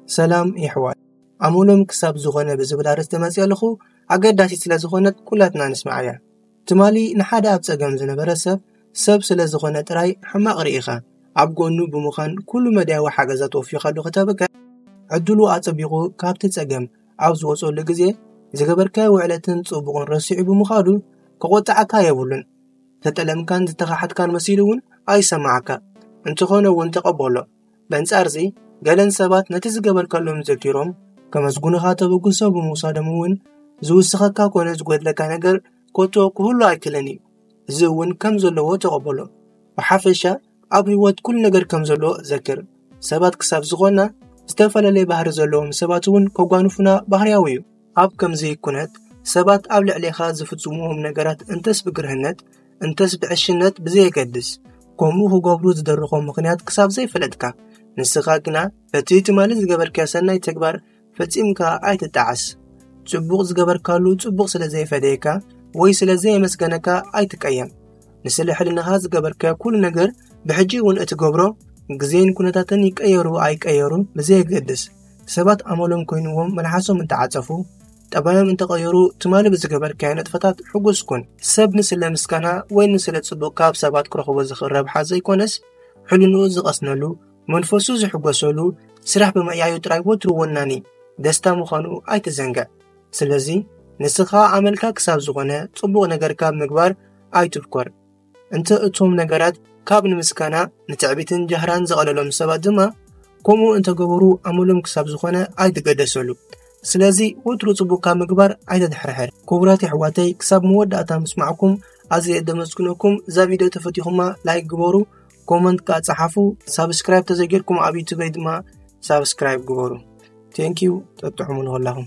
ሰላም የሕዋት፣ ኣመሎም ክሳብ ዝኾነ ብዝብል ኣርእስቲ መፅእ ኣለኹ። ኣገዳሲት ስለ ዝኾነት ኩላትና ንስማዓያ። ትማሊ ንሓደ ኣብ ፀገም ዝነበረ ሰብ ሰብ ስለ ዝኾነ ጥራይ ሕማቕ ርኢኻ ኣብ ጎኑ ብምዃን ኩሉ መድያዊ ሓገዛት ወፊኻሉ ከተብቅዕ ዕድሉ ኣፀቢቑ ካብቲ ፀገም ኣብ ዝወፀሉ ግዜ ዝገበርካዮ ውዕለትን ፅቡቕን ረሲዑ ብምኻዱ ክቆጣዓካ የብሉን። ተጠለምካን ዝተኻሓድካን መሲሉ እውን ኣይሰማዓካ። እንተኾነ እውን ተቐበሎ። በንጻር እዚ ገለን ሰባት ነቲ ዝገበርካሎም ዘኪሮም ከመስጉንኻ ተበግሶ ብምውሳዶም እውን ዝውስኸካ ኮነ ዝጎድለካ ነገር ኮቶ ክህሉ ኣይክእልን እዩ። እዚ እውን ከም ዘለዎ ተቐበሎ። ብሓፈሻ ኣብ ህይወት ኩሉ ነገር ከም ዘሎ ዘክር። ሰባት ክሳብ ዝኾና ዝተፈላለየ ባህሪ ዘለዎም ሰባት እውን ከጓንፉና ባህርያዊ እዩ። ኣብ ከምዚ ኩነት ሰባት ኣብ ልዕሌኻ ዝፍጽምዎም ነገራት እንተስ ብግርህነት እንተስ ብዕሽነት ብዘየገድስ ከምኡ ክገብሩ ዝደረኾም ምኽንያት ክሳብ ዘይፈለጥካ ንስኻ ግና በቲ ትማሊ ዝገበርካዮ ሰናይ ተግባር ፈጺምካ ኣይትጣዓስ። ጽቡቕ ዝገበርካሉ ጽቡቕ ስለ ዘይፈደየካ ወይ ስለ ዘየመስገነካ ኣይትቀየም። ንስለ ሕልናኻ ዝገበርካዮ ኩሉ ነገር ብሕጂ እውን እትገብሮ ግዜን ኩነታትን ይቀየሩ ኣይቀየሩ ብዘየገድስ ሰባት ኣመሎም ኮይንዎም መልሓሶም እንተዓጸፉ ጠባዮም እንተቐየሩ ትማሊ ብዝገበርካዮ ንጥፈታት ሕጉስ ኩን። ሰብ ንስለ ምስጋና ወይ ንስለ ጽቡቕ ካብ ሰባት ክረኽቦ ዝኽእል ረብሓ ዘይኮነስ ሕልንኡ ዝቐስነሉ መንፈሱ ዝሕጎሰሉ ስራሕ ብምዕያዩ ጥራይ ወትሩ ወናኒ ደስታ ምዃኑ ኣይትዘንግዕ። ስለዚ ንስኻ ኣመልካ ክሳብ ዝኾነ ጽቡቕ ነገር ካብ ምግባር ኣይትብኮር። እንተ እቶም ነገራት ካብ ንምስጋና ንትዕቢትን ጃህራን ዘቐለሎም ሰባት ድማ ከምኡ እንተገበሩ ኣመሎም ክሳብ ዝኾነ ኣይትገደሰሉ። ስለዚ ወትሩ ጽቡቕ ካብ ምግባር ኣይተድሕርሕር። ክቡራት ኣሕዋተይ ክሳብ መወዳእታ ምስማዕኩም ኣዝየ ደመስግነኩም። እዛ ቪድዮ ተፈቲኹማ ላይክ ግበሩ፣ ኮመንት ከኣ ጸሓፉ፣ ሳብስክራይብ ተዘይጌርኩም ኣብ ዩቱበይ ድማ ሳብስክራይብ ግበሩ። ቴንኪዩ፣ ጠጥዑሙ ንኹላኹም።